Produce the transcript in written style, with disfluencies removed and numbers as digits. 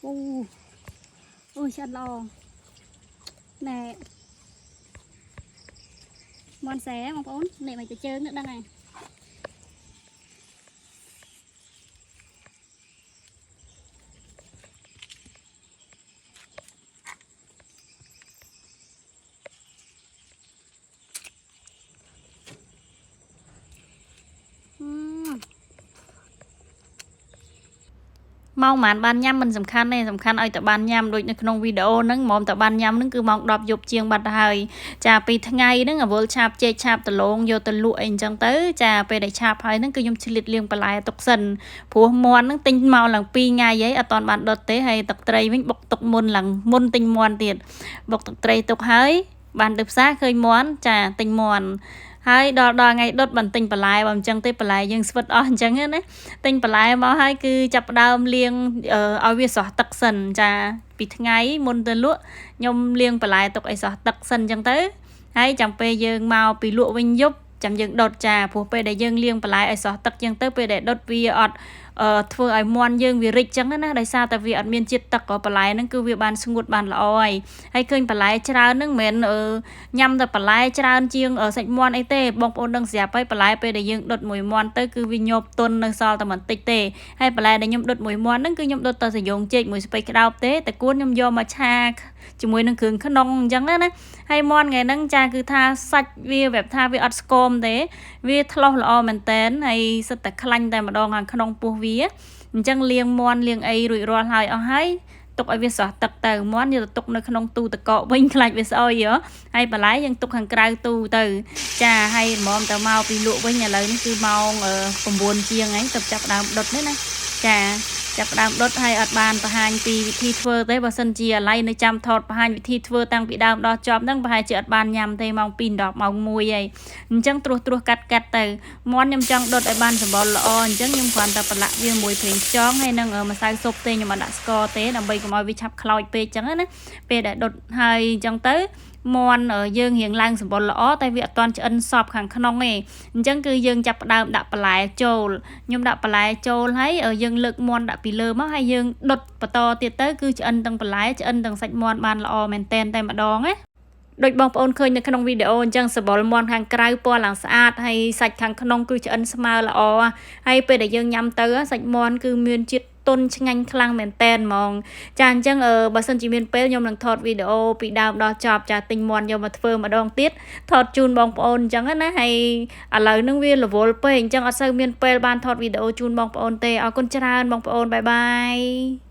អូអូឆ្អិតល្អណែមាន់សែបងប្អូននេះមិនទៅជើងនេះដឹងហើយអឺ ម៉ោងប៉ុន្មានបានញ៉ាំមិនសំខាន់ទេសំខាន់ឲ្យតែបានញ៉ាំដូចនៅក្នុងវីដេអូហ្នឹងហ្មងតែបានញ៉ាំហ្នឹងគឺម៉ោង10យប់ជាងបាត់ទៅហើយចាពីថ្ងៃហ្នឹងអវលឆាបចេកឆាបដលងយកទៅលក់អីអញ្ចឹងទៅចាពេលដែលឆាបហើយហ្នឹងគឺខ្ញុំឆ្លៀតលាងបន្លែទុកសិនព្រោះមាន់ហ្នឹងទិញមកឡើង2ថ្ងៃហើយអត់ទាន់បានដុតទេហើយទឹកត្រីវិញបុកទុកមុនឡើងមុនទិញមាន់ទៀតបុកទឹកត្រីទុកហើយបានទៅផ្សារឃើញមាន់ចាទិញមាន់ហើយដល់ដល់ថ្ងៃដុតបានទិញបន្លែបើមិនចឹងទេបន្លែយើងស្វិតអស់អញ្ចឹងណា ទិញបន្លែមកហើយគឺចាប់ផ្ដើមលាងឲ្យវាស្រស់ទឹកសិនចាពីថ្ងៃមុនទៅលក់ខ្ញុំលាងបន្លែទុកឲ្យស្រស់ទឹកសិនអញ្ចឹងទៅហើយចាំពេលយើងមកពីលក់វិញយប់ចាំយើងដុតចាព្រោះពេលដែលយើងលាងបន្លែឲ្យស្រស់ទឹកអញ្ចឹងទៅពេលដែលដុតវាអត់ធ្វើឲ្យមាន់យើងវារិចអញ្ចឹងណាដោយសារតែវាអត់មានជាតិទឹកក៏បន្លែហ្នឹងគឺវាបានស្ងួតបានល្អហើយហើយឃើញបន្លែច្រើនហ្នឹងមិនមែនញ៉ាំតែបន្លែច្រើនជាងសាច់មាន់អីទេបងប្អូនដឹងស្រាប់ហើយបន្លែពេលដែលយើងដុតមួយមាន់ទៅគឺវាញាប់ទន់នៅសល់តែបន្តិចទេហើយបន្លែដែលខ្ញុំដុតមួយមាន់ហ្នឹងគឺខ្ញុំដុតតែសយងចេកមួយស្ពៃក្តោបទេតែគួនខ្ញុំយកមកឆាជាមួយនឹងគ្រឿងក្នុងអញ្ចឹងណាហើយមាន់ថ្ងៃហ្នឹងចាគឺថាសាច់វាបែបថាវាអត់ស្គមទេវាថ្លោះល្អមែនតែនហើយសិតតែខ្លាញ់តែម្ដងខាងក្នុងពោះវាអញ្ចឹងលាងមាន់លាងអីរួចរាល់ហើយអស់ហើយទុកឲ្យវាស្រស់ទឹកទៅមាន់យកទៅទុកនៅក្នុងទូទឹកកកវិញខ្លាចវាស្អុយហ៎ហើយបន្លែយើងទុកខាងក្រៅទូទៅចាហើយហ្មងទៅមកពីលក់វិញឥឡូវនេះគឺម៉ោង9ជាងហើយទៅចាប់ដើមដុតនេះណាចាចាប់ដើមដុតហើយអត់បានបង្ហាញពីវិធីធ្វើទេបើសិនជាអាឡ័យនៅចាំថតបង្ហាញវិធីធ្វើតាំងពីដើមដល់ចប់ហ្នឹងប្រហែលជាអត់បានញ៉ាំទេម៉ោង2 10ម៉ោង1ហើយអញ្ចឹងត្រួសត្រាសកាត់កាត់ទៅមាន់ខ្ញុំចង់ដុតឲ្យបានសម្បុរល្អអញ្ចឹងខ្ញុំគ្រាន់តែប្រឡាក់វាមួយប្រេងខ្យងហើយនឹងម្សៅស៊ុបទេខ្ញុំអត់ដាក់ស្ករទេដើម្បីកុំឲ្យវាឆាប់ខ្លោចពេកអញ្ចឹងណាពេលដែលដុតហើយអញ្ចឹងទៅមាន់យើងរៀងឡើងសម្បុរល្អតែវាអត់ទាន់ឆ្អិនសពខាងក្នុងទេអញ្ចឹងគឺយើងចាប់ផ្ដើមដាក់បន្លែចូលខ្ញុំដាក់បន្លែចូលហើយយើងលើកមាន់ដាក់ពីលើមកហើយយើងដុតបន្តទៀតទៅគឺឆ្អិនទាំងបន្លែឆ្អិនទាំងសាច់មាន់បានល្អមែនតែនតែម្ដងណាដូចបងប្អូនឃើញនៅក្នុងវីដេអូអញ្ចឹងសបល់មាន់ខាងក្រៅពណ៌ឡើងស្អាតហើយសាច់ខាងក្នុងគឺឆ្អិនស្មើល្អហើយពេលដែលយើងញ៉ាំទៅសាច់មាន់គឺមានជាតិទន់ឆ្ងាញ់ខ្លាំងមែនតែនហ្មងចាអញ្ចឹងបើសិនជាមានពេលខ្ញុំនឹងថតវីដេអូពីដើមដល់ចប់ចាទិញមាន់យកមកធ្វើម្ដងទៀតថតជូនបងប្អូនអញ្ចឹងណាហើយឥឡូវហ្នឹងវារវល់ពេកអញ្ចឹងអត់សូវមានពេលបានថតវីដេអូជូនបងប្អូនទេអរគុណច្រើនបងប្អូនបាយបាយ។